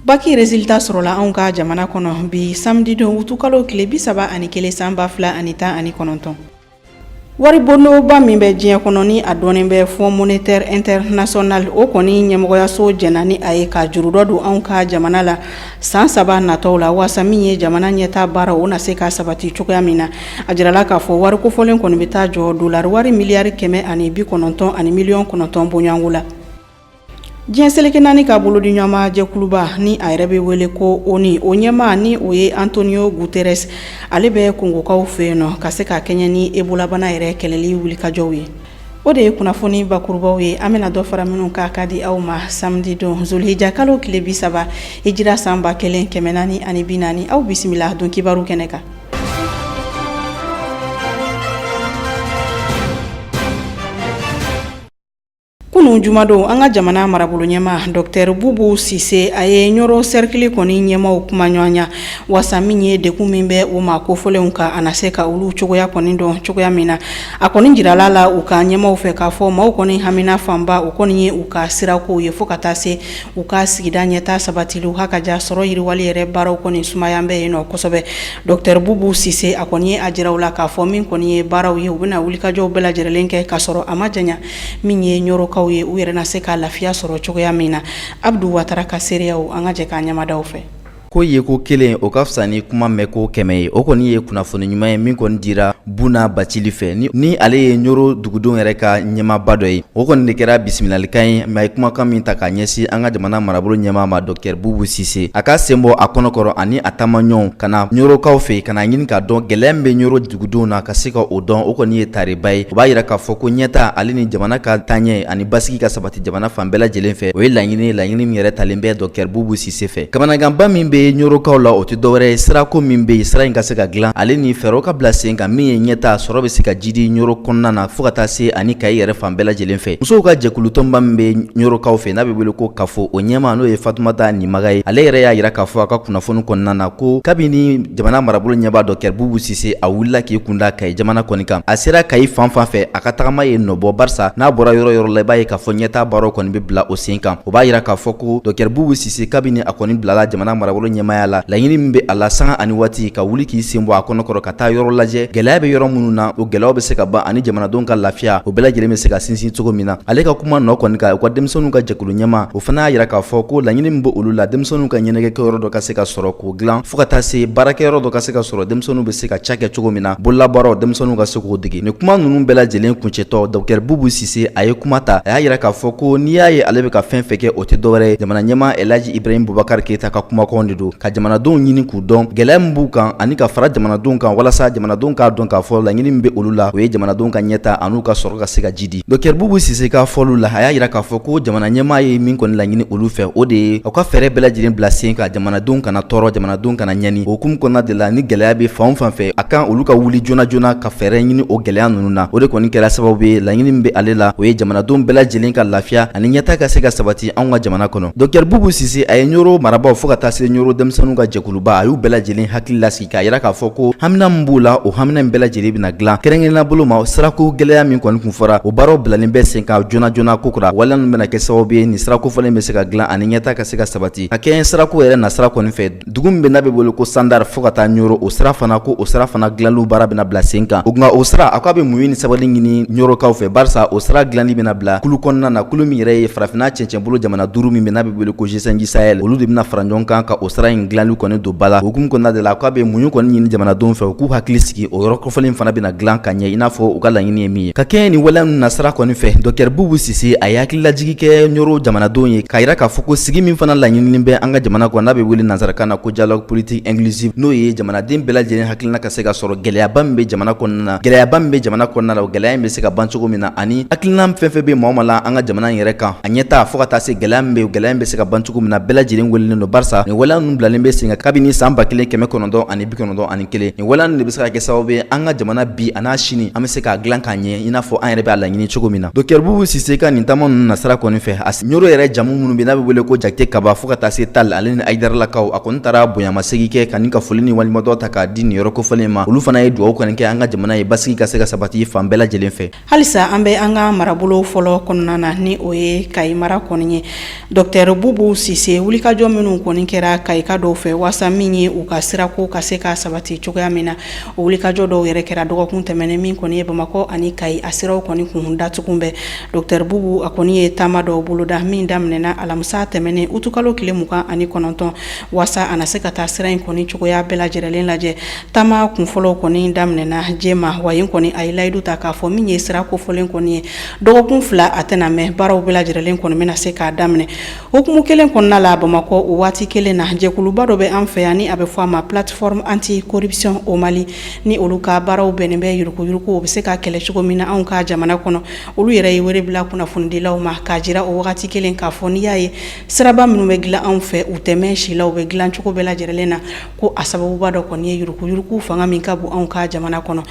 Baki résultat sɔrɔla anw ka jamana kɔnɔ bi samedi don utukalo tile 31 san 2019. Waribondoba min bɛ diɲɛ kɔnɔ ni a dɔnnen bɛ Fonds monétaire international, o kɔni ɲɛmɔgɔyaso jɛnna ni a ye ka juru dɔ don anw ka jamana la san 3 natɔw la, waasa min ye jamana ɲɛta baara, o na se ka sabati cogoya min na. A jirala k'a fɔ wari kofɔlen kɔni bɛ taa jɔ dolari wari miliyari 190 miliyɔn 9 bɔɲɔgɔnko la. Diɲɛ seleke naani ka bolodi ɲɔgɔnma jɛkuluba ni a yɛrɛ bɛ wele ko ONU, o ɲɛmaa ni o ye Antonio Guterres, ale bɛ Kongokaw fɛ yen nɔ ka se ka kɛɲɛ ni ebolabana yɛrɛ kɛlɛli wulikajɔw ye. O de ye kunnafoni bakurubaw ye, an bɛna dɔ fara minnu kan ka di aw ma samedi don zulhijja kalo tile 30, hijira san 1440. Aw bisimila don kibaru kɛnɛ kan. Kunun jumadon, an ka jamana marabolo ɲɛmaa Dr Bubu Sise, a ye Ɲɔrɔ cercle kɔni ɲɛmaaw kuma ɲɔgɔnya waasa min ye degun min bɛ u ma kofɔlenw kan, a na se ka olu cogoya kɔni dɔn cogoya min na. A kɔni jirala la u ka ɲɛmaaw fɛ k'a fɔ maaw kɔni hamina fanba, o kɔni ye u ka sirakow ye, fo ka taa se u ka sigida ɲɛta sabatili ha ka ja sɔrɔ yiriwali yɛrɛ baaraw kɔni sumaya bɛ yen nɔ kosɛbɛ. Dr Bubu Sise, a kɔni ye a jira u la k'a fɔ min kɔni ye baaraw ye, u bɛna wulikajɔw bɛɛ lajɛlen kɛ k'a sɔrɔ a ma janya min ye Ɲɔrɔkaw ye, u yɛrɛ na se ka lafiya sɔrɔ cogoya min na. Abdu Watara ka seereyaw, an ka jɛ k'a ɲamadaw fɛ. Ko ye ko kelen, o ka fisa ni kuma mɛn ko 100 ye. O kɔni ye kunnafoni ɲuman ye min kɔni dira Buna Bacili fɛ, ni ale ye Ɲɔrɔ dugudenw yɛrɛ ka ɲɛmaaba dɔ ye. O kɔni de kɛra bisimilalikan ye, mais a ye kumakan min ta k'a ɲɛsin an ka jamana marabolo ɲɛmaa ma, Dr Bubu Sise, a ka sen bɔ a kɔnɔkɔrɔ ani a taamaɲɔgɔnw ka na Ɲɔrɔkaw fɛ, ka na ɲini k'a dɔn gɛlɛya min bɛ Ɲɔrɔ dugudenw na, ka se ka o dɔn. O kɔni ye tariba ye. O b'a yira k'a fɔ ko ɲɛta ale ni jamana ka taaɲɛ ani basigi ka sabati jamana fan bɛɛ lajɛlen fɛ, o ye laɲini, laɲini min yɛrɛ talen bɛ Dr Bubu Sise fɛ. Kamanaganba min bɛ Ɲɔrɔkaw la, o tɛ dɔwɛrɛ ye sirako min bɛ yen, sira in ka se ka dilan, ale ni fɛɛrɛw ka bila sen kan min ye ɲɛta sɔrɔ bɛ se ka jidi Ɲɔrɔ kɔnɔna na, fo ka taa se ani Kayi yɛrɛ fan bɛɛ lajɛlen fɛ. Musow ka jɛkulu tɔnba min bɛ Ɲɔrɔkaw fɛ, n'a bɛ wele ko Kafo, o ɲɛmaa, n'o ye Fatumata Nimaga ye, ale yɛrɛ y'a yira k'a fɔ a ka kunnafoni kɔnɔna na ko kabini jamana marabolo ɲɛmaa Dr Bubu Sise a wulila k'i kunda Kayi jamana kɔni kan, a sera Kayi fan fan fɛ, a ka tagama ye nɔbɔ, barisa n'a bɔra yɔrɔ yɔrɔ la, i b'a ye k'a fɔ ɲɛta baaraw kɔni bɛ bila o sen kan. O b'a yira k'a fɔ ko Dr Bubu Sise, kabini a kɔni bilala jamana marabolo ɲɛmaaya la, laɲini min bɛ a la sanga ani waati, ka wuli k'i sen bɔ a kɔnɔkɔrɔ ka taa yɔrɔ lajɛ gɛlɛya bɛ yɔrɔ minnu na, o gɛlɛyaw bɛ se ka ban ani jamanadenw ka lafiya, o bɛɛ lajɛlen bɛ se ka sinsin cogo min na. Ale ka kuma nɔ kɔni kan, u ka denmisɛnninw ka jɛkulu ɲɛmaa, o fana y'a yira k'a fɔ ko laɲini min bɛ olu la, denmisɛnninw ka ɲɛnajɛkɛyɔrɔ dɔ ka se ka sɔrɔ k'o dilan, fo ka taa se baarakɛyɔrɔ dɔ ka se ka sɔrɔ, denmisɛnninw bɛ se ka ca kɛ cogo min na, bololabaaraw, denmisɛnninw ka se k'o dege. Nin kuma ninnu bɛɛ lajɛlen kuncɛtɔ, Dr Bubu Sise a ye kuma ta, a y'a yira k'a fɔ ko n'i y'a ye ale bɛ ka fɛn fɛn kɛ, o tɛ dɔwɛrɛ ye, jamana ɲɛmaa Elhaji Ibrahim Bubakar Keyita ka kumakanw de don, ka jamanadenw ɲini k'u dɔn gɛlɛya min b'u kan ani ka fara jamanadenw kan, walasa jamanadenw k'a dɔn k'a fɔ laɲini min bɛ olu la, o ye jamanadenw ka ɲɛta an'u ka sɔrɔ ka se ka jidi. Dr Bubu Sise ka fɔliw la, a y'a yira k'a fɔ ko jamana ɲɛmaa ye min kɔni laɲini olu fɛ, o de ye u ka fɛɛrɛ bɛɛ lajɛlen bila sen kan, jamanadenw kana tɔɔrɔ, jamanadenw kana ɲani. O hukumu kɔnɔna de la, ni gɛlɛya bɛ fan o fan fɛ, a kan olu ka wuli joona joona ka fɛɛrɛ ɲini o gɛlɛya ninnu na. O de kɔni kɛra sababu ye, laɲini min bɛ ale la, o ye jamanadenw bɛɛ lajɛlen ka lafiya ani ɲɛta ka se ka sabati anw ka jamana kɔnɔ. Dr Bubu Sise, a ye Ɲɔrɔ marabaaw fo ka taa se Ɲɔrɔ denmisɛnninw ka jɛkuluba, a y'u bɛɛ lajɛlen hakili lasigi k'a yira k'a fɔ ko hamina min b'u la, o hamina in bɛɛ lajɛlen bɛna dilan. Kɛrɛnkɛrɛnnenya bolo ma, sirako gɛlɛya min kɔni kun fɔra, o baaraw bilalen bɛ sen kan joona joona kokura. Waleya ninnu bɛna kɛ sababu ye nin sirako fɔlen bɛ se ka dilan ani ɲɛta ka se ka sabati. Ka kɛɲɛ sirako yɛrɛ nasira kɔni fɛ, dugu min bɛ n'a bɛ wele ko Sandar fo ka taa Ɲɔrɔ, o sira fana, ko o sira fana dilanliw baara bɛna bila sen kan. O nka o sira, a k'a bɛ muɲu ni sabali ɲini Ɲɔrɔkaw fɛ, barisa o sira dilanli bɛna bila kulu kɔnɔna na, kulu min yɛrɛ ye farafinna cɛncɛnbolo jamana duuru min bɛ n'a bɛ wele ko G5 Sahel, olu de bɛna fara ɲɔgɔn kan ka o sira in dilanli kɔni don ba la. O hukumu kɔnɔna de la, k'a bɛ muɲu kɔni ɲini jamanadenw fɛ, u k'u hakili sigi, o yɔrɔ kofɔlen fana bɛna dilan ka ɲɛ i n'a fɔ u ka laɲini ye min ye. Ka kɛɲɛ ni waleya ninnu nasira kɔni fɛ, Dr Bubu Sise, a ye hakililajigi kɛ Ɲɔrɔ jamanadenw ye k'a yira k'a fɔ ko sigi min fana laɲininen bɛ an ka jamana kɔnɔ, n'a bɛ wele nansarakan na ko dialogue politique inclusif, n'o ye jamanaden bɛɛ lajɛlen hakilina ka se ka sɔrɔ gɛlɛyaba min bɛ jamana kɔnɔna na, gɛlɛyaba min bɛ jamana kɔnɔna la, o gɛlɛya in bɛ se ka ban cogo min na, ani hakilina fɛn fɛn bɛ maa o maa la an ka jamana in yɛrɛ kan, a ɲɛta fo ka taa se gɛlɛya min bɛ yen, gɛlɛya in bɛ se ka ban cogo min na, bɛɛ lajɛlen welelen don, barisa nin waleya ninnu ninnu bilalen bɛ sen kan kabini san 1991. Nin waleya ninnu de bɛ se ka kɛ sababu ye, an ka jamana bi a n'a sini, an bɛ se k'a dilan k'a ɲɛ i n'a fɔ an yɛrɛ b'a laɲini cogo min na. Docteur Bubu Sise ka nin taama ninnu nasira kɔni fɛ, a Ɲoro yɛrɛ jamu minnu bɛ n'a bɛ wele ko Jakite Kaba fo ka taa se Tal ale ni Ayidaralakaw, a kɔni taara bonyamasegin kɛ ka ka foli ni waleɲumandɔn ta k'a di nin yɔrɔ kofɔlen ma. Olu fana ye dugawu kɔni kɛ an ka jamana ye, basigi ka se ka sabati fan bɛɛ lajɛlen fɛ. Halisa an bɛ an ka marabolo fɔlɔ kɔnɔna na, ni o ye Kayi mara kɔni ye. Docteur Bubu Sise, wulikajɔ minnu kɔni kɛra Kayika dɔw fɛ waasa min ye u ka sirako ka se ka sabati cogoya min na, o wulikajɔ dɔw yɛrɛ kɛra dɔgɔkun tɛmɛnen min kɔni ye Bamakɔ ani Kayi a siraw kɔni kun datugu bɛ. Docteur Bubu a kɔni ye taama dɔw boloda min daminɛna alamisa tɛmɛnen utukalo tile 29, waasa a na se ka taa sira in kɔni cogoya bɛɛ lajɛlen lajɛ. Taama kunfɔlɔw kɔni daminɛna Jema wa yen kɔni a ye layidu ta k'a fɔ min ye sira kofɔlen kɔni ye, dɔgɔkun 2 a tɛna mɛn, baaraw bɛɛ lajɛlen kɔni bɛna se k'a daminɛ. Hukumu kelen kɔnɔna la, Bamakɔ o waati kelen na, jɛkuluba dɔ bɛ an fɛ yan ni a bɛ fɔ a ma Plateforme anti corruption au Mali, ni olu ka baaraw bɛnnen bɛ yuruguyurugu o bɛ se ka kɛlɛ cogo min na anw ka jamana kɔnɔ. Olu yɛrɛ ye wele bila kunnafonidilaw ma k'a jira o wagati kelen k'a fɔ n'i y'a ye siraba minnu bɛ dilan anw fɛ, u tɛ mɛn si la, u bɛ dilan cogo bɛɛ lajɛlen na, ko a sababuba dɔ kɔni ye yuruguyurugu fanga min ka bon anw ka jamana kɔnɔ.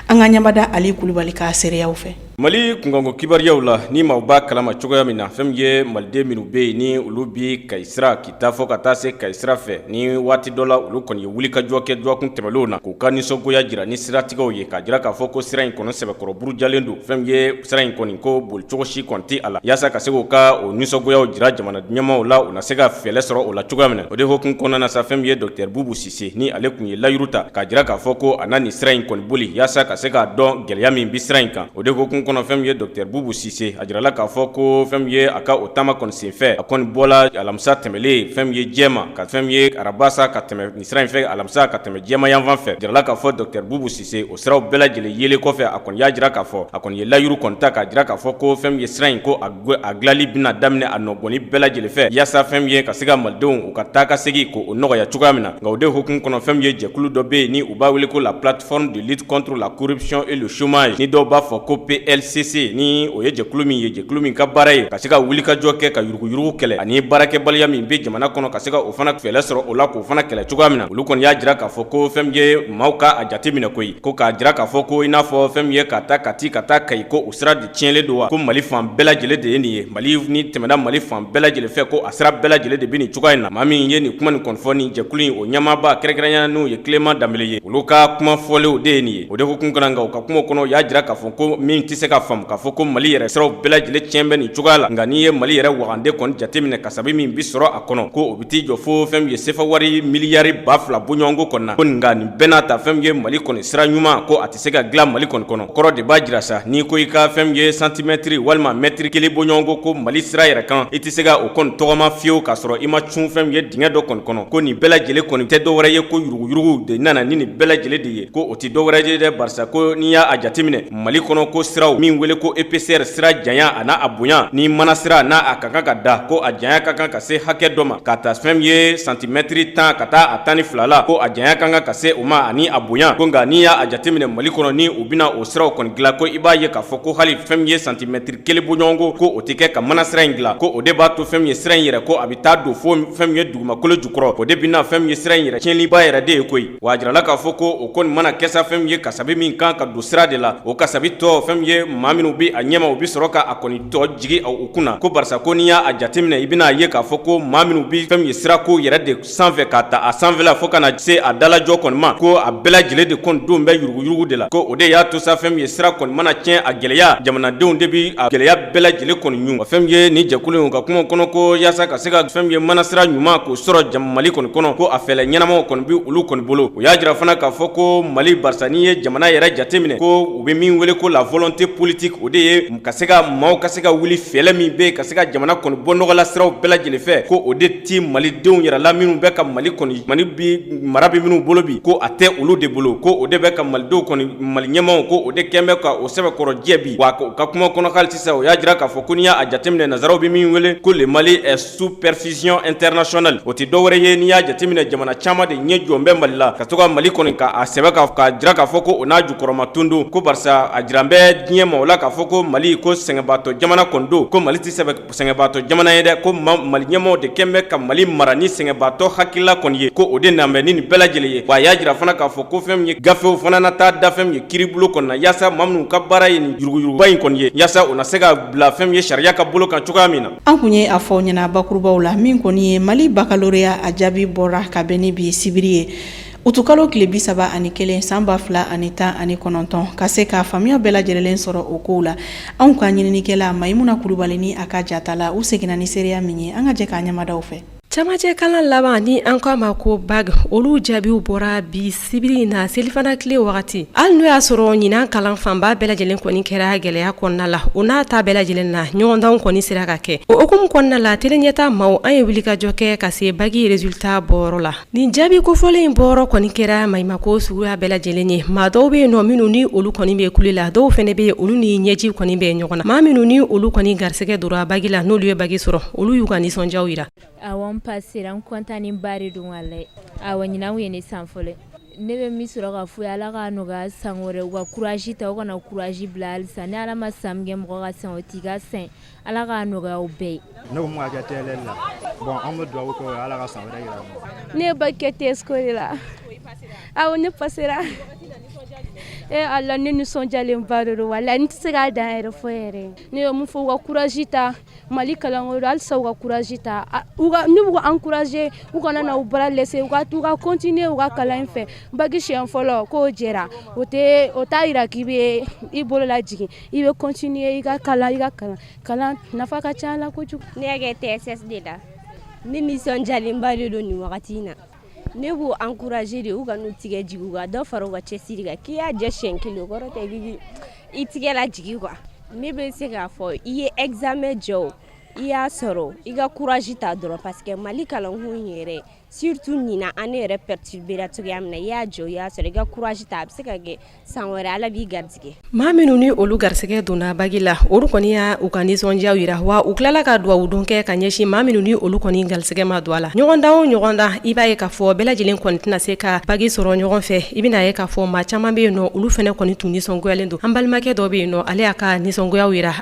An ka ɲɛmada Ali Kulubali ka seereyaw fɛ. Mali kunkanko kibaruyaw la, ni maaw b'a kalama cogoya min na, fɛn min ye maliden minnu bɛ yen ni olu bɛ Kayi sira k'i taa fɔ ka taa se Kayi sira fɛ, ni waati dɔ la olu kɔni ye wulikajɔ kɛ dɔgɔkun tɛmɛnlenw na k'u ka nisɔngoya jira ni siratigɛw ye, k'a jira k'a fɔ ko sira in kɔni sɛbɛkɔrɔ burujalen don. Fɛn min ye sira in kɔni ko bolicogo si kɔni tɛ a la, yaasa ka se k'u ka o nisɔngoyaw jira jamana ɲɛmaaw la, u na se ka fɛɛrɛ sɔrɔ o la cogoya min na. O de hukumu kɔnɔna na sa, fɛn min ye docteur Bubu Sise, ni ale tun ye layiru ta k'a jira k'a fɔ ko a na nin sira in kɔni boli yaasa ka se k'a dɔn gɛlɛya min bɛ sira in kan. O de hukumu kɔnɔ, fɛn min ye docteur Bubu Sise, a jirala k'a fɔ ko fɛn min ye a ka o taama kɔni senfɛ, a kɔni bɔla alamisa tɛmɛlen fɛn min ye Jɛma ka fɛn min ye araba sa ka tɛmɛ nin sira in fɛ, alamisa ka tɛmɛ Jɛma yanfan fɛ. Jirala k'a fɔ docteur Bubu Sise, o siraw bɛɛ lajɛlen yelen kɔfɛ, a kɔni y'a jira k'a fɔ a kɔni ye layiru kɔni ta k'a jira k'a fɔ ko fɛn min ye sira in ko a dilanli bɛna daminɛ a nɔgɔni bɛɛ lajɛlen fɛ, yaasa fɛn min ye ka se ka malidenw u ka taa ka segin ko o nɔgɔya cogoya min na. Nka o de hukumu kɔnɔ, fɛn min ye jɛkulu dɔ bɛ yen ni u b'a wele ko la Plateforme de lutte contre la corruption et le chômage, ni dɔw b'a fɔ ko PLCC, ni o ye jɛkulu min ye, jɛkulu min ka baara ye ka se ka wulikajɔ kɛ ka yuruguyurugu kɛlɛ ani baarakɛbaliya min bɛ jamana kɔnɔ, ka se ka o fana fɛɛrɛ sɔrɔ o la k'o fana kɛlɛ cogoya min na. Olu kɔni y'a jira k'a fɔ ko fɛn min ye maaw ka a jate minɛ koyi, ko k'a jira k'a fɔ ko i n'a fɔ fɛn min ye ka taa Kati ka taa Kayi, ko o sira de tiɲɛlen don wa, ko Mali fan bɛɛ lajɛlen de ye nin ye, Mali ni tɛmɛna Mali fan bɛɛ lajɛlen fɛ, ko a sira bɛɛ lajɛlen de bɛ nin cogoya in na. Maa min ye nin kuma nin kɔni fɔ, nin jɛkulu in o ɲɛmaaba kɛrɛnkɛrɛnya n'o ye Clément Danbele ye, olu ka kuma fɔlenw de ye nin ye. O de hukumu kɔnɔ, nka u ka kuma kɔnɔ, u y'a jira k'a fɔ ko min tɛ se ka faamu k'a fɔ ko Mali yɛrɛ siraw bɛɛ lajɛlen tiɲɛ bɛ nin cogoya la. Nka n'i ye Mali yɛrɛ wagande kɔni jateminɛ, kasabi min bɛ sɔrɔ a kɔnɔ, ko o bɛ t'i jɔ fo fɛn min ye sefa wari miliyari 2000 bɔɲɔgɔnko kɔni na, ko nka nin bɛɛ n'a ta, fɛn min ye Mali kɔni sira ɲuman, ko a tɛ se ka dilan Mali kɔni kɔnɔ. Kɔrɔ de b'a jira sa, n'i ko i ka fɛn min ye santimɛtiri walima mɛtiri kelen bɔɲɔgɔnko ko Mali sira yɛrɛ kan, i tɛ se ka o kɔni tɔgɔma fiyewu k'a sɔrɔ i ma cun fɛn min ye dingɛ dɔ kɔni kɔnɔ. Ko nin bɛɛ lajɛlen kɔni tɛ dɔwɛrɛ ye ko yuruguyurugu de nana ni nin bɛɛ lajɛlen de ye, ko o tɛ dɔwɛrɛ ye dɛ, barisa ko n'i y'a jateminɛ Mali kɔnɔ, ko siraw min wele ko épaisseur, sira janya a n'a a bonya, ni mana sira n'a a ka kan ka da, ko a janya ka kan ka se hakɛ dɔ ma, ka taa fɛn min ye santimɛtiri 10 ka taa a 12 la, ko a janya ka kan ka se o ma ani a bonya. Ko nka n'i y'a jateminɛ Mali kɔnɔ, ni u bɛna o siraw kɔni dilan, ko i b'a ye k'a fɔ ko hali fɛn min ye santimɛtiri kelen bɔɲɔgɔnko, ko o tɛ kɛ ka mana sira in dilan, ko o de b'a to fɛn min ye sira in yɛrɛ, ko a bɛ taa don fo fɛn min ye dugumakolo jukɔrɔ. O de bɛna fɛn min ye sira in yɛrɛ tiɲɛniba yɛrɛ de ye koyi. Wa a jirala k'a fɔ ko o kɔni mana kɛ sa, fɛn min ye kasabi min kan ka don sira de la, o kasabi tɔ, fɛn min ye maa minnu bɛ a ɲɛma, u bɛ sɔrɔ ka a kɔni tɔ jigi u kunna, ko barisa ko n'i y'a jateminɛ, i bɛna a ye k'a fɔ ko maa minnu bɛ fɛn min ye sirako yɛrɛ de sanfɛ, k'a ta a sanfɛla fo ka na se a dalajɔ kɔni ma, ko a bɛɛ lajɛlen de kɔni don bɛ yuruguyurugu de la. Ko o de y'a to sa, fɛn min ye sira kɔni mana tiɲɛ, a gɛlɛya jamanadenw de bɛ a gɛlɛya bɛɛ lajɛlen kɔni ɲun. Wa fɛn min ye nin jɛkulu in ka kuma kɔnɔ, ko yaasa ka se ka fɛn min ye mana sira ɲuman k'o sɔrɔ Mali kɔni kɔnɔ, ko a fɛɛrɛ ɲɛnamaw kɔni bɛ olu kɔni bolo. U y'a jira fana k'a fɔ ko Mali, barisa n'i ye jamana yɛrɛ jateminɛ, ko u bɛ min wele ko la volonté politique, o de ye ka se ka maaw ka se ka wuli fɛɛrɛ min bɛ yen ka se ka jamana kɔni bɔ nɔgɔ la siraw bɛɛ lajɛlen fɛ, ko o de tɛ malidenw yɛrɛ la minnu bɛ ka Mali kɔni, Mali bi mara bɛ minnu bolo bi, ko a tɛ olu de bolo, ko o de bɛ ka malidenw kɔni, Mali ɲɛmaaw, ko o de kɛn bɛ ka o sɛbɛkɔrɔ jɛ bi. Wa u ka kuma kɔnɔ hali sisan, o y'a jira k'a fɔ ko n'i y'a jateminɛ, nansaraw bɛ min wele ko le Mali est sous perfusion internationale, o tɛ dɔwɛrɛ ye, n'i y'a jateminɛ jamana caman de ɲɛ jɔn bɛ Mali la, ka to ka Mali kɔni ka a sɛbɛ ka jira k'a fɔ ko o n'a jukɔrɔma tondon, ko barisa a jiran bɛ diɲɛ diɲɛ maaw la k'a fɔ ko Mali ko sɛgɛnbaatɔ jamana kɔni don, ko Mali tɛ sɛgɛnbaatɔ jamana ye dɛ, ko Mali ɲɛmaaw de kɛn bɛ ka Mali mara ni sɛgɛnbaatɔ hakilila kɔni ye, ko o de nalen bɛ ni nin bɛɛ lajɛlen ye. Wa a y'a jira fana k'a fɔ ko fɛn min ye gafew fana na taa da fɛn min ye kiiribulon kɔnɔ na, yaasa maa minnu ka baara ye nin yuruguyuruguba in kɔni ye, yaasa u na se ka bila fɛn min ye sariya ka bolo kan cogoya min na. An kun ye a fɔ aw ɲɛna bakurubaw la, min kɔni ye Mali baccalauréat a jaabi bɔra ka bɛn ni bi sibiri ye, utukalo tile 31 san 2019. Ka se ka faamuya bɛɛ lajɛlen sɔrɔ o kow la, anw ka ɲininikɛla Mayimuna Kulubali ni a ka jatala, u seginna ni seereya min ye, an ka jɛ k'a ɲɛmadaw fɛ. Camancɛ kalan laban ni an k'a ma ko bac, olu jaabiw bɔra bi sibiri in na selifana tile wagati. Hali n'o y'a sɔrɔ ɲinan kalan fanba bɛɛ lajɛlen kɔni kɛra gɛlɛya kɔnɔna la, o n'a ta bɛɛ lajɛlen na, ɲɔgɔndanw kɔni sera ka kɛ. O hukumu kɔnɔna la, tele ɲɛta maaw, an ye wulikajɔ kɛ ka se bac résultat bɔyɔrɔ la. Nin jaabi kofɔlen in bɔyɔrɔ kɔni kɛra maɲumako suguya bɛɛ lajɛlen ye. Maa dɔw bɛ yen nɔ minnu ni olu kɔni bɛ kule la, dɔw fana bɛ yen, olu ni ɲɛji kɔni bɛ ɲɔgɔn na. Maa minnu ni olu kɔni garisɛgɛ donna bac la, n'olu ye bac sɔrɔ, olu y'u ka nisɔndiyaw jira. Awɔ, n pasera, n kɔntannen ba de don walayi. Awɔ, ɲinan kun ye ne san fɔlɔ ye. Ne bɛ min sɔrɔ ka fɔ Ala k'a nɔgɔya san wɛrɛ, u ka courage ta, u kana courage bila halisa. Ni Ala ma san min kɛ mɔgɔ ka san, o t'i ka san ye. Ala k'a nɔgɔya u bɛɛ ye. Ne ko mun ka kɛ TLL la, bon, an bɛ dugawu kɛ o ye, Ala ka san wɛrɛ yira an na. Ne ye bac kɛ TSCO de la. Awɔ, ne pasera. E Ala, ne nisɔndiyalenba de don walayi, n tɛ se k'a dan yɛrɛ fɔ yɛrɛ. Ne ye mun fɔ, u ka courage ta. Mali kalanko don, halisa u ka courage ta. U ka ne b'u encourager, u kana na u bras laisser, u ka continuer u ka kalan in fɛ. Bac siɲɛ fɔlɔ k'o jɛra, o tɛ o t'a yira k'i bɛ i bolo lajigin, i bɛ continuer i ka kalan, i ka kalan kalan nafa ka ca la kojugu. Ne y'a kɛ TSS de la. Ne nisɔndiyalenba de don nin wagati in na. Ne b'u encourager de, u ka n'u tigɛ jigin, u ka dɔ fara u ka cɛsiri kan. K'i y'a jɛ siɲɛ kelen, o kɔrɔ tɛ k'i i tigɛ lajigin quoi. Ne bɛ se k'a fɔ, i ye examen jɔ o, i y'a sɔrɔ, i ka courage ta dɔrɔn, parce que Mali kalanko in yɛrɛ, surtout ɲinan, année yɛrɛ perturbé ra cogoya min na, i y'a jɔ, i y'a sɔrɔ, i ka courage ta, a bɛ se ka kɛ san wɛrɛ Ala b'i garijɛgɛ. Maa minnu ni olu garisɛgɛ donna bac la, olu kɔni y'a u ka nisɔndiyaw yira, wa u tilala ka dugawu don kɛ ka ɲɛsin maa minnu ni olu kɔni garisɛgɛ ma don a la. Ɲɔgɔndan o ɲɔgɔndan, i b'a ye k'a fɔ bɛɛ lajɛlen kɔni tɛna se ka bac sɔrɔ ɲɔgɔn fɛ. I bɛna ye k'a fɔ maa caman bɛ yen nɔ, olu fana kɔni tun nisɔngoyalen don. An balimakɛ dɔ bɛ yen nɔ, ale y'a ka nisɔngoyaw yira.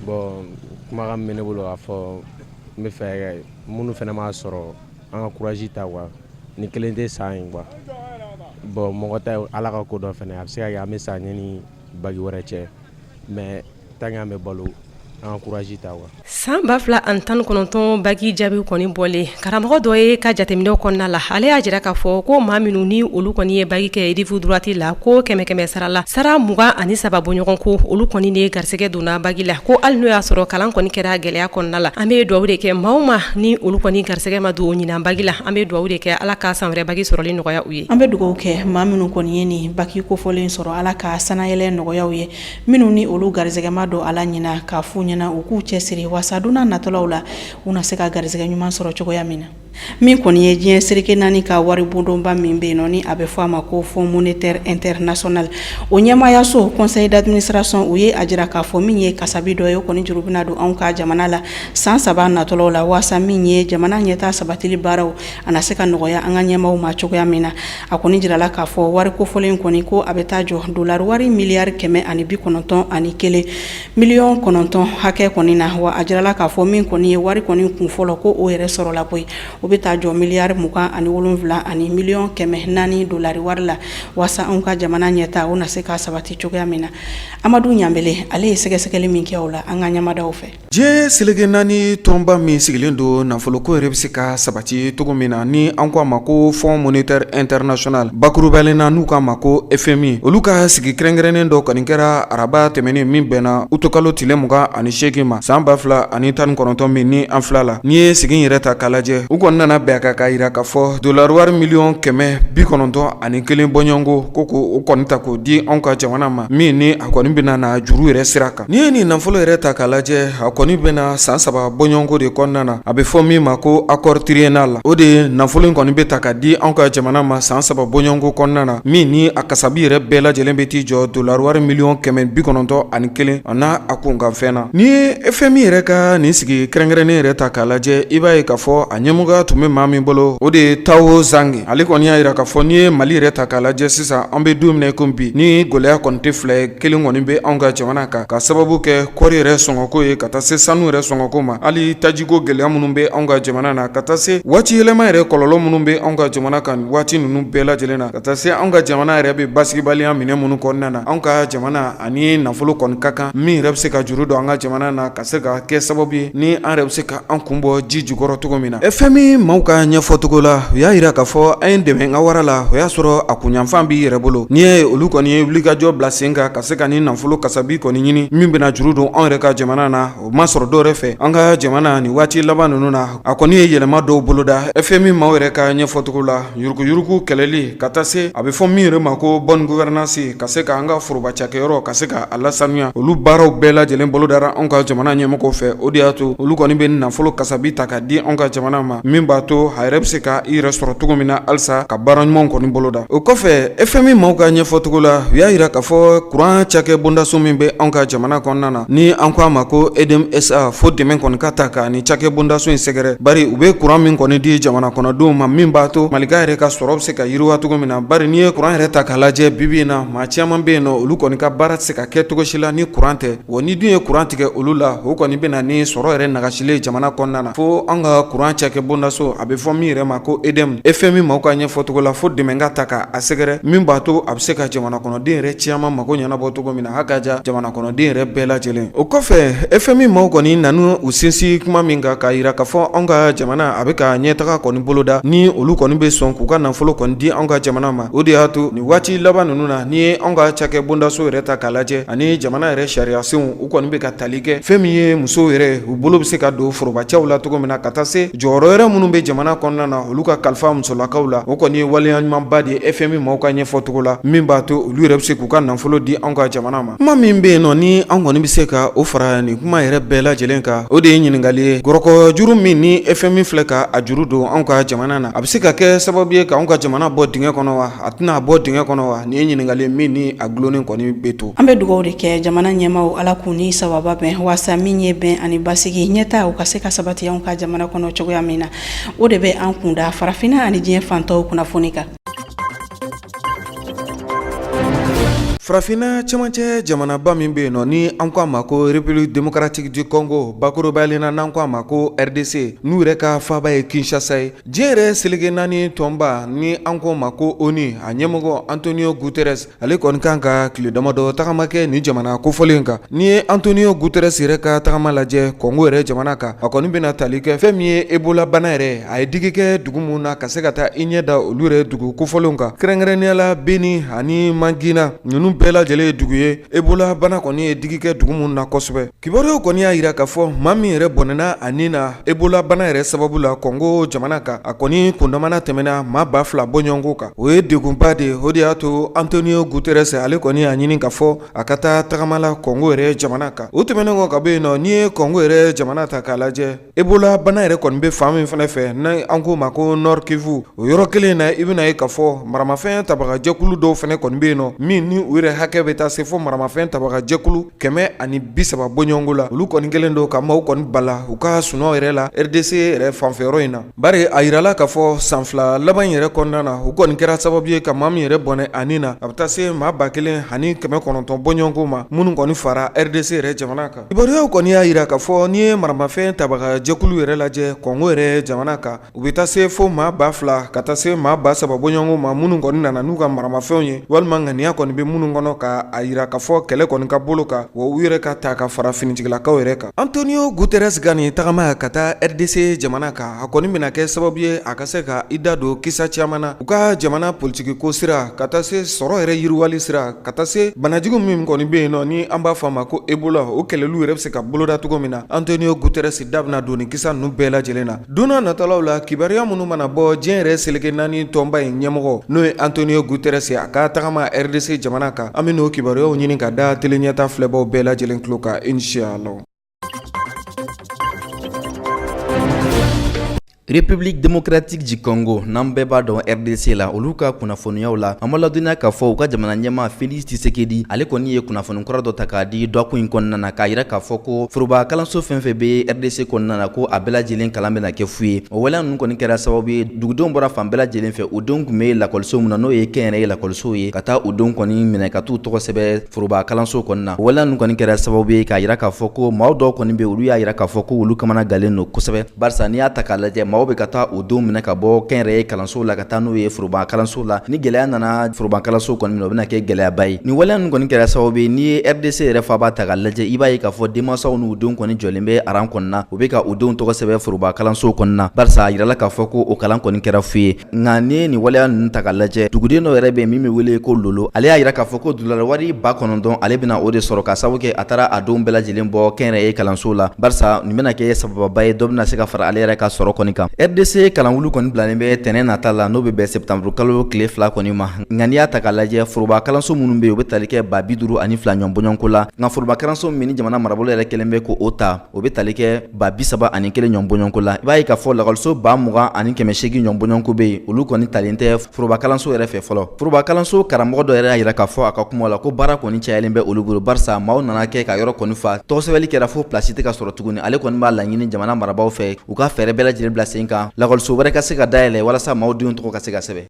Bon, kumakan min bɛ ne bolo k'a fɔ, n bɛ fɛ minnu fana m'a sɔrɔ, an ka courage ta quoi, ni kelen tɛ san ye quoi. Bon, mɔgɔ ta ye Ala ka ko dɔ fana, a bɛ se ka kɛ an bɛ sa ɲani bac wɛrɛ cɛ, mais tant que an bɛ balo, an ka courage ta quoi. San 2019 bac jaabi kɔni bɔlen, karamɔgɔ dɔ ye ka jateminɛw kɔnɔna la, ale y'a jira k'a fɔ ko maa minnu ni olu kɔni ye bac kɛ rive droite la, ko kɛmɛ kɛmɛ sara la, sara 23 bɔɲɔgɔn ko olu kɔni de garisɛgɛ donna bac la, ko hali n'o y'a sɔrɔ kalan kɔni kɛra gɛlɛya kɔnɔna la. An bɛ dugawu de kɛ maa o maa ni olu kɔni garisɛgɛ ma don ɲinan bac la, an bɛ dugawu de kɛ, Ala ka san wɛrɛ bac sɔrɔli nɔgɔya u ye. An bɛ dugawu kɛ maa minnu kɔni ye nin bac kofɔlen sɔrɔ, Ala ka sanayɛlɛ nɔgɔya u ye. Minnu ni olu garisɛgɛ ma don a la ɲinan, k'a f'u ɲɛna u k'u cɛsiri waasa don natɔlaw la, u na se ka garisɛgɛ ɲuman sɔrɔ cogoya min na. Min kɔni ye diɲɛ seleke naani ka wari bondonba min bɛ yen nɔ, ni a bɛ fɔ a ma ko Fonds monétaire international, o ɲɛmaayaso conseil d'administration, u ye a jira k'a fɔ min ye kasabi dɔ ye, o kɔni juru bɛna don anw ka jamana la san 3 natɔlaw la, waasa min ye jamana ɲɛtaa sabatili baaraw, a na se ka nɔgɔya an ka ɲɛmaaw ma cogoya min na. A kɔni jirala k'a fɔ wari kofɔlen kɔni, ko a bɛ taa jɔ dolari wari miliyari 191 miliyɔn 9 hakɛ kɔni na. Wa a jirala k'a fɔ min kɔni ye wari kɔni kun fɔlɔ, ko o yɛrɛ sɔrɔla koyi, o bɛ taa jɔ miliyari 27 ani miliyɔn 400 dolari wari la, waasa anw ka jamana ɲɛtaa, o na se ka sabati cogoya min na. Amadu Ɲanbele, ale ye sɛgɛsɛgɛli min kɛ o la, an ka ɲamadaw fɛ. Diɲɛ seleke naani tɔnba min sigilen don nafoloko yɛrɛ bɛ se ka sabati cogo min na, ni an ko a ma ko Fonds monétaire international, bakurubalen na n'u k'a ma ko FMI, olu ka sigi kɛrɛnkɛrɛnnen dɔ kɔni kɛra araba tɛmɛnen min bɛnna utukalo tile 28 ma san 2019 min ni an fila la. N'i ye sigi yɛrɛ ta k'a lajɛ, u kɔni nana bɛn a kan k'a jira k'a fɔ dolari wari miliyɔn 991 bɔɲɔgɔnko ko ko o kɔni ta k'o di anw ka jamana ma, min ni a kɔni bɛna na juru yɛrɛ sira kan. N'i ye nin nafolo yɛrɛ ta k'a lajɛ, a kɔni bɛna san 3 bɔɲɔgɔnko de kɔnɔna na. A bɛ fɔ min ma ko accord triennal la, o de ye nafolo in kɔni bɛ ta ka di anw ka jamana ma san 3 bɔɲɔgɔnko kɔnɔna na, min ni a kasabi yɛrɛ bɛɛ lajɛlen bɛ t'i jɔ dolari wari miliyɔn 991 a n'a a kunkanfɛn na. N'i ye FMI yɛrɛ ka nin sigi kɛrɛnkɛrɛnnen yɛrɛ ta k'a lajɛ, i b'a ye k'a fɔ a ɲɛmɔgɔya tun bɛ maa min bolo, o de ye Tao Zhang. Ale kɔni y'a jira k'a fɔ n'i ye Mali yɛrɛ ta k'a lajɛ sisan, an bɛ don min na i komi bi, ni gɛlɛya kɔni tɛ fila ye, kelen kɔni bɛ anw ka jamana kan, ka sababu kɛ kɔɔri yɛrɛ sɔngɔko ye, ka taa se sanu yɛrɛ sɔngɔko ma, hali tajiko gɛlɛya minnu bɛ anw ka jamana na, ka taa se waati yɛlɛma yɛrɛ kɔlɔlɔ minnu bɛ anw ka jamana kan waati ninnu bɛɛ lajɛlen na, ka taa se anw ka jamana yɛrɛ bɛ basigibaliya minɛ minnu kɔnɔna na, anw ka jamana ani nafolo kɔni ka kan min yɛrɛ bɛ se ka juru don an ka jamana na, ka se ka kɛ sababu ye ni an yɛrɛ bɛ se ka an kun bɔ ji jukɔrɔ cogo min na. FMI maaw ka ɲɛfɔcogo la, u y'a jira k'a fɔ an ye dɛmɛ ka wara la, o y'a sɔrɔ a kunyanfan b'i yɛrɛ bolo. N'i ye olu kɔni ye wulikajɔ bila sen kan ka se ka ni nafolo kasabi kɔni ɲini min bɛna juru don anw yɛrɛ ka jamana na, o ma sɔrɔ dɔwɛrɛ fɛ. An ka jamana nin waati laban ninnu na, a kɔni ye yɛlɛma dɔw boloda. FMI maaw yɛrɛ ka ɲɛfɔcogo la, yuruguyurugu kɛlɛli, ka taa se a bɛ fɔ min yɛrɛ ma ko bonne gouvernance, ka se ka an ka foroba cakɛyɔrɔ ka se ka a lasanuya, olu baaraw bɛɛ lajɛlen bolodara anw ka jamana ɲɛmɔgɔw fɛ. O de y'a to olu kɔni bɛ nafolo kasabi ta ka di anw ka jamana ma, min b'a to a yɛrɛ bɛ se ka i yɛrɛ sɔrɔ cogo min na halisa ka baara ɲumanw kɔni boloda. O kɔfɛ, FMI maaw ka ɲɛfɔcogo la, u y'a jira k'a fɔ kuran cakɛ bondaso min bɛ anw ka jamana kɔnɔna na, ni an ko a ma ko EDM SA, fo dɛmɛ kɔni ka ta ka ni cakɛ bondaso in sɛgɛrɛ, bari u bɛ kuran min kɔni di jamana kɔnɔdenw ma, min b'a to Malika yɛrɛ ka sɔrɔ bɛ se ka yiriwa cogo min na. Bari n'i ye kuran yɛrɛ ta k'a lajɛ bi bi in na, maa caman bɛ yen nɔ, olu kɔni ka baara tɛ se ka kɛ cogo si la ni kuran tɛ. Wa ni dun ye kuran tigɛ olu la, o kɔni bɛ na ni sɔrɔ yɛrɛ nagasilen jamana kɔnɔna na. Fo an ka kuran cakɛ bondaso, a bɛ fɔ min yɛrɛ ma ko EDM, FMI maaw ka ɲɛfɔcogo la, fo dɛmɛ ka ta ka a sɛgɛrɛ, min b'a to a bɛ se ka jamana kɔnɔden yɛrɛ caman mako ɲɛnabɔ cogo min na, haka ja jamana kɔnɔden yɛrɛ bɛɛ lajɛlen. O kɔfɛ, FMI maaw kɔni nana u sinsin kuma min kan, k'a jira k'a fɔ anw ka jamana a bɛ ka ɲɛtaga kɔni boloda, ni olu kɔni bɛ sɔn k'u ka nafolo kɔni di anw ka jamana ma. O de y'a to nin waati laban ninnu na, n'i ye anw ka cakɛ bondaso yɛrɛ ta k'a lajɛ ani jamana yɛrɛ sariyasenw, u kɔni bɛ ka tali kɛ fɛn min ye musow yɛrɛ u bolo bɛ se ka don forobacɛw la cogo min na, ka taa se jɔyɔrɔ yɛrɛ minnu bɛ jamana kɔnɔna na, olu ka kalifa musolakaw la. O kɔni ye waleya ɲumanba de ye FMI maaw ka ɲɛfɔcogo la, min b'a to olu yɛrɛ bɛ se k'u ka nafolo di anw ka jamana ma. Kuma min bɛ yen nɔ ni an kɔni bɛ se ka o fara nin kuma yɛrɛ bɛɛ lajɛlen kan, o de ye ɲininkali ye: gɔrɔkɔ juru min ni FMI filɛ ka a juru don anw ka jamana na, a bɛ se ka kɛ sababu ye ka anw ka jamana bɔ dingɛ kɔnɔ wa, a tɛna bɔ dingɛ kɔnɔ wa? Nin ye ɲininkali min ni a dulonnen kɔni bɛ to. An bɛ dugawu de kɛ jamana ɲɛmaaw, Ala k'u ni sababa bɛn, waasa min ye bɛn ani basigi ɲɛtaa, u ka se ka sabati anw ka jamana kɔnɔ cogoya min na. O de bɛ an kunda farafinna ani diɲɛ fantaw kunnafoni kan. Farafinna cɛmancɛ jamanaba min bɛ yen nɔ ni an ko a ma ko République démocratique du Congo, bakurubalen na n'an ko a ma ko RDC, n'u yɛrɛ ka faaba ye Kinshasa ye, diɲɛ yɛrɛ seleke naani tɔnba ni an ko ma ko ONU, a ɲɛmɔgɔ Antonio Guterres, ale kɔni kan ka tile damadɔ tagama kɛ nin jamana kofɔlen kan. N'i ye Antonio Guterres yɛrɛ ka tagama lajɛ Kɔngo yɛrɛ jamana kan, a kɔni bɛna tali kɛ fɛn min ye Ebola bana yɛrɛ, a ye digi kɛ dugu min na, ka se ka taa i ɲɛ da olu yɛrɛ dugu kofɔlenw kan, kɛrɛnkɛrɛnnenya la Beni ani Mangina. Ninnu bɛɛ lajɛlen ye dugu ye Ebola bana kɔni ye digi kɛ dugu minnu na kosɛbɛ. Kibaruyaw kɔni y'a jira k'a fɔ maa min yɛrɛ bɔnɛna a ni na Ebola bana yɛrɛ sababu la Kɔngo jamana kan, a kɔni kundamana tɛmɛna maa 2000 bɔɲɔgɔnko kan. O ye degunba de ye. O de y'a to Antonio Guterres ale kɔni y'a ɲini k'a fɔ a ka taa tagama la Kɔngo yɛrɛ jamana kan. O tɛmɛnen kɔ ka bɔ yen nɔ, n'i ye Kɔngo yɛrɛ jamana ta k'a lajɛ, Ebola bana yɛrɛ kɔni bɛ fan min fana fɛ n' an k'o ma ko Nord Kivu, o yɔrɔ kelen na, i bɛna ye k'a fɔ maramafɛn tabagajɛkulu dɔw fana kɔni bɛ yen nɔ, min ni u yɛrɛ hakɛ bɛ taa se fo maramafɛn tabagajɛkulu 130 bɔɲɔgɔnko la. Olu kɔni kɛlen don ka maaw kɔni bala u ka sunɔ yɛrɛ la RDC yɛrɛ fanfɛ yɔrɔ in na. Bari a jirala k'a fɔ san 2 laban in yɛrɛ kɔnɔna na, u kɔni kɛra sababu ye ka maa min yɛrɛ bɔnɛ a ni na, a bɛ taa se maa 1900 bɔɲɔgɔnko ma, minnu kɔni fara RDC yɛrɛ jamana kan. Kibaruyaw kɔni y'a jira k'a fɔ n'i ye maramafɛn tabagajɛkulu yɛrɛ lajɛ Kɔngo yɛrɛ jamana kan, u bɛ taa se fo maa 2000 ka taa se maa 3000 bɔɲɔgɔnko ma, minnu kɔni nana n'u ka maramafɛnw ye, walima ŋaniya kɔni bɛ minnu kɔnɔ ka a jira k'a fɔ kɛlɛ kɔni ka bolo kan, wa u yɛrɛ ka ta ka fara finitigilakaw yɛrɛ kan. Antonio Guterres ka nin tagama ka taa RDC jamana kan, a kɔni bɛna kɛ sababu ye a ka se ka i da don kisa caman na u ka jamana politikiko sira, ka taa se sɔrɔ yɛrɛ yiriwali sira, ka taa se banajugu min kɔni bɛ yen nɔ ni an b'a fɔ a ma ko Ebola, o kɛlɛliw yɛrɛ bɛ se ka boloda cogo min na. Antonio Guterres da bɛna don nin kisa ninnu bɛɛ lajɛlen na don n'a nataw la. Kibaruya minnu mana bɔ diɲɛ yɛrɛ seleke naani tɔnba in ɲɛmɔgɔ, n'o ye Antonio Guterres ye, a ka tagama RDC jamana kan, an bɛ n'o kibaruyaw ɲini ka da tele ɲɛta filɛbaw bɛɛ lajɛlen tulo kan, inshallah. République démocratique du Congo, n'an bɛɛ b'a dɔn RDC la, olu ka kunnafoniyaw la, an b'a ladɔnniya k'a fɔ u ka jamana ɲɛmaa Félix Tshisekedi, ale kɔni ye kunnafoni kura dɔ ta k'a di dɔgɔkun in kɔnɔna na, k'a yira k'a fɔ ko foroba kalanso fɛn fɛn bɛ RDC kɔnɔna na, ko a bɛɛ lajɛlen kalan bɛna kɛ fu ye. O waleya ninnu kɔni kɛra sababu ye, dugudenw bɔra fan bɛɛ lajɛlen fɛ, u denw tun bɛ lakɔliso min na, n'o ye kɛnyɛrɛye lakɔlisow ye, ka taa u denw kɔni minɛ ka t'u tɔgɔ sɛbɛn foroba kalanso kɔnɔna na. O waleya ninnu kɔni kɛra sababu ye k'a yira k'a fɔ ko maaw dɔw kɔni bɛ, olu y'a yira k'a fɔ ko olu kamana galen don kosɛbɛ, barisa n'i y'a ta k'a lajɛ, maaw bɛ ka taa u denw minɛ ka bɔ kɛnyɛrɛye kalansow la ka taa n'u ye foroba kalansow la. Ni gɛlɛya nana foroba kalansow kɔni minɛ, o bɛna kɛ gɛlɛyaba ye. Nin waleya ninnu kɔni kɛra sababu ye, n'i ye RDC yɛrɛ faaba ta k'a lajɛ, i b'a ye k'a fɔ denmansaw n'u denw kɔni jɔlen bɛ aran kɔnɔna, u bɛ ka u denw tɔgɔ sɛbɛn foroba kalansow kɔnɔna, barisa a yirala k'a fɔ ko o kalan kɔni kɛra fu ye. Nka n'i ye nin waleya ninnu ta k'a lajɛ, duguden dɔ yɛrɛ bɛ min bɛ wele ko Lolo, ale y'a yira k'a fɔ ko dolari wari 9000 ale bɛna o de sɔrɔ, ka sababu kɛ a taara a denw bɛɛ lajɛlen bɔ kɛnyɛrɛye kalanso la, barisa nin bɛna kɛ sabababa ye, dɔ bɛna se ka fara ale yɛrɛ ka sɔrɔ kɔni kan. RDC kalanwuli kɔni bilalen bɛ tɛnɛn nata la, n'o bɛ bɛn septembre kalo tile 2 kɔni ma. Nka n'i y'a ta k'a lajɛ, foroba kalanso minnu bɛ yen, u bɛ tali kɛ 52000 ɲɔgɔn bɔɲɔgɔnko la. Nka foroba kalanso min ni jamana marabolo yɛrɛ kɛlen bɛ k'o ta, o bɛ tali kɛ 31,000 ɲɔgɔn bɔɲɔgɔnko la. I b'a ye k'a fɔ lakɔliso 20,800 ɲɔgɔn bɔɲɔgɔnko bɛ yen, olu kɔni talen tɛ foroba kalanso yɛrɛ fɛ fɔlɔ. Foroba kalanso karamɔgɔ dɔ yɛrɛ y'a yira k'a fɔ a ka kuma la ko baara kɔni cayalen bɛ olu bolo, barisa maaw nana kɛ ka yɔrɔ kɔni fa, tɔgɔsɛbɛli kɛra fo pilasi tɛ ka sɔrɔ tuguni. Ale kɔni b'a laɲini jamana marabaaw fɛ, u ka fɛɛrɛ bɛɛ lajɛlen bila sen kan, lakɔliso wɛrɛ ka se ka dayɛlɛ walasa maaw denw tɔgɔ ka se ka sɛbɛn.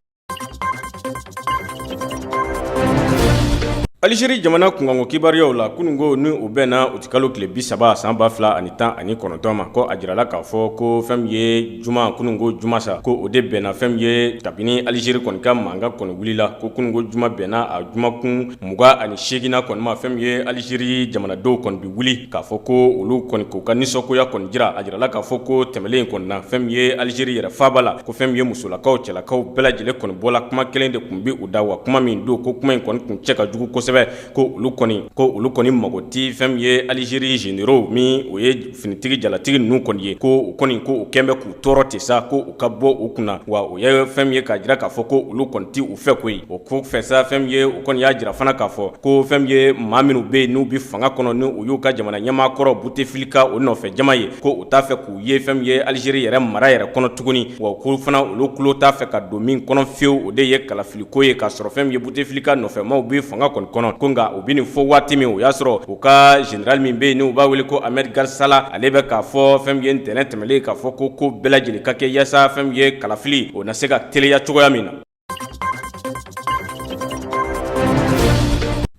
Alizeri jamana kunkanko kibaruyaw la, kununko ni o bɛnna utikalo tile 30 san 2019 ma, ko a jirala k'a fɔ ko fɛn min ye juma, kununko juma sa, ko o de bɛnna fɛn min ye kabini Alizeri kɔni ka mankan kɔni wulila, ko kununko juma bɛnna a jumakun 28nan kɔni ma. Fɛn min ye Alizeri jamanadenw kɔni bɛ wuli k'a fɔ ko olu kɔni k'u ka nisɔngoya kɔni jira. A jirala k'a fɔ ko tɛmɛlen kɔni na, fɛn min ye Alizeri yɛrɛ faaba la, ko fɛn min ye musolakaw, cɛlakaw bɛɛ lajɛlen kɔni bɔla, kuma kelen de tun bɛ u da, wa kuma min don, ko kuma in kɔni tun cɛ ka jugu kosɛbɛ, ko olu kɔni mago tɛ fɛn min ye Alizeri généraux min o ye finitigi jalatigi ninnu kɔni ye, ko u kɔni ko u kɛn bɛ k'u tɔɔrɔ ten sa, ko u ka bɔ u kunna. Wa o ye fɛn min ye k'a jira k'a fɔ ko olu kɔni tɛ u fɛ koyi. O ko fɛ sa, fɛn min ye u kɔni y'a jira fana k'a fɔ ko fɛn min ye maa minnu bɛ yen n'u bɛ fanga kɔnɔ, ni u y'u ka jamana ɲɛmaa kɔrɔ Butefilika o nɔfɛ jama ye, ko u t'a fɛ k'u ye fɛn min ye Alizeri yɛrɛ mara yɛrɛ kɔnɔ tuguni. Wa ko fana olu tulo t'a fɛ ka don min kɔnɔ fiyewu, o de ye kalafiliko ye, k'a sɔrɔ fɛn min ye Butefilika nɔfɛmaw bɛ fanga kɔni kɔnɔ. Ko nka u bɛ nin fɔ waati min, o y'a sɔrɔ u ka général min bɛ yen n'u b'a wele ko Ahmed Garisala, ale bɛ k'a fɔ fɛn min ye ntɛnɛn tɛmɛlen k'a fɔ ko ko bɛɛ lajɛlen ka kɛ yaasa fɛn min ye kalafili o na se ka teliya cogoya min na.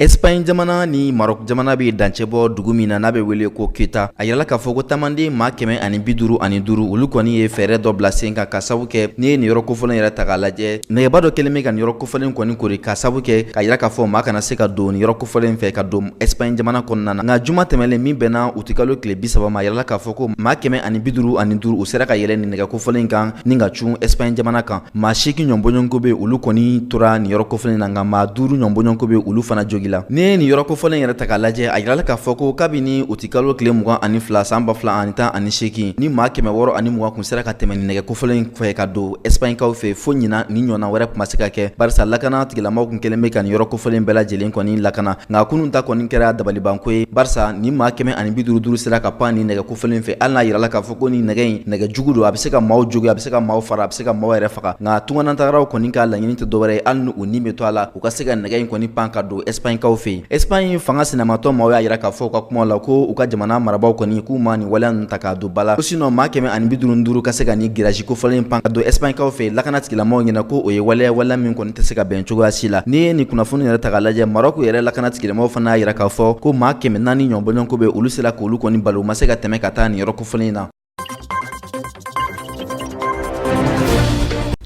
Espagne jamana ni Maroc jamana bɛ dancɛ bɔ dugu min na, n'a bɛ wele ko Keta, a yirala k'a fɔ ko taamanden maa 155, olu kɔni ye fɛɛrɛ dɔ bila sen kan, ka sabu kɛ n'i ye nin yɔrɔ kofɔlen yɛrɛ ta k'a lajɛ, nɛgɛba dɔ kɛlen bɛ ka nin yɔrɔ kofɔlen kɔni kori, ka sabu kɛ k'a yira k'a fɔ maa kana se ka don nin yɔrɔ kofɔlen fɛ ka don Espagne jamana kɔnɔna na. Nka juma tɛmɛlen min bɛnna utikalo tile 30 ma, a yirala k'a fɔ ko maa 155, u sera ka yɛlɛ nin nɛgɛ kofɔlen kan ni ka cun Espagne jamana kan. Maa 8 ɲɔgɔn bɔɲɔgɔnko bɛ, olu kɔni tora nin yɔrɔ kofɔlen na, nka maa 5 ɲɔgɔn bɔɲɔgɔnko bɛ, olu fana jogila. N'i ye nin yɔrɔ kofɔlen yɛrɛ ta k'a lajɛ, a yirala k'a fɔ ko kabini utikalo tile 22 san 2018, ni maa 620 kun sera ka tɛmɛ nin nɛgɛ kofɔlen fɛ ka don Espagnekaw fɛ, fo ɲinan nin ɲɔgɔnna wɛrɛ tun ma se ka kɛ, barisa lakana tigilamaw kun kɛlen bɛ ka nin yɔrɔ kofɔlen bɛɛ lajɛlen kɔni lakana. Nka kunun ta kɔni kɛra dabalibanko ye, barisa nin maa 155 sera ka pan nin nɛgɛ kofɔlen fɛ, hali n'a yirala k'a fɔ ko nin nɛgɛ in nɛgɛ jugu don, a bɛ se ka maaw jogin, a bɛ se ka maaw fara, a bɛ se ka maaw yɛrɛ faga. Nka tunganatagalaw kɔni ka laɲini tɛ dɔwɛrɛ ye, hali ni u ni bɛ to a la, u ka se ka nɛgɛ in kɔni pan ka don Espagnekaw fɛ yen. Espagne fanga sinamatɔn maaw y'a yira k'a fɔ u ka kuma la ko u ka jamana marabaaw kɔni k'u ma nin waleya ninnu ta k'a don ba la, ko sinon maa 155 ka se ka nin grillage kofɔlen pan ka don Espagnekaw fɛ yen lakana tigilamaaw ɲɛna, ko o ye waleya min kɔni tɛ se ka bɛn cogoya si la. N'i ye nin kunnafoni yɛrɛ ta k'a lajɛ, Maroc yɛrɛ lakana tigilamaaw fana y'a yira k'a fɔ ko maa 400 ɲɔgɔn bɔɲɔgɔnko bɛ, olu sera k'olu kɔni bali u ma se ka tɛmɛ ka taa nin yɔrɔ kofɔlen in na.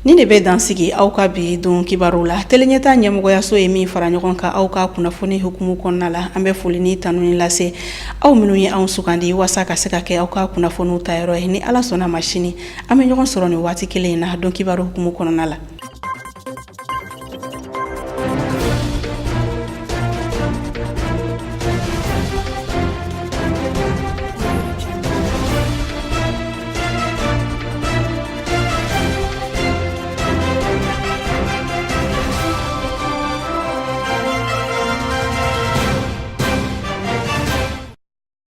Nin de bɛ dan sigi aw ka bi don kibaru la. Teleɲɛta ɲɛmɔgɔyaso ye min fara ɲɔgɔn kan aw ka kunnafoni hukumu kɔnɔna la, an bɛ foli ni tanuni lase aw minnu ye anw sugandi waasa ka se ka kɛ aw ka kunnafoniw tayɔrɔ ye. Ni Ala sɔnna ma, sini an bɛ ɲɔgɔn sɔrɔ nin waati kelen in na don kibaru hukumu kɔnɔna la.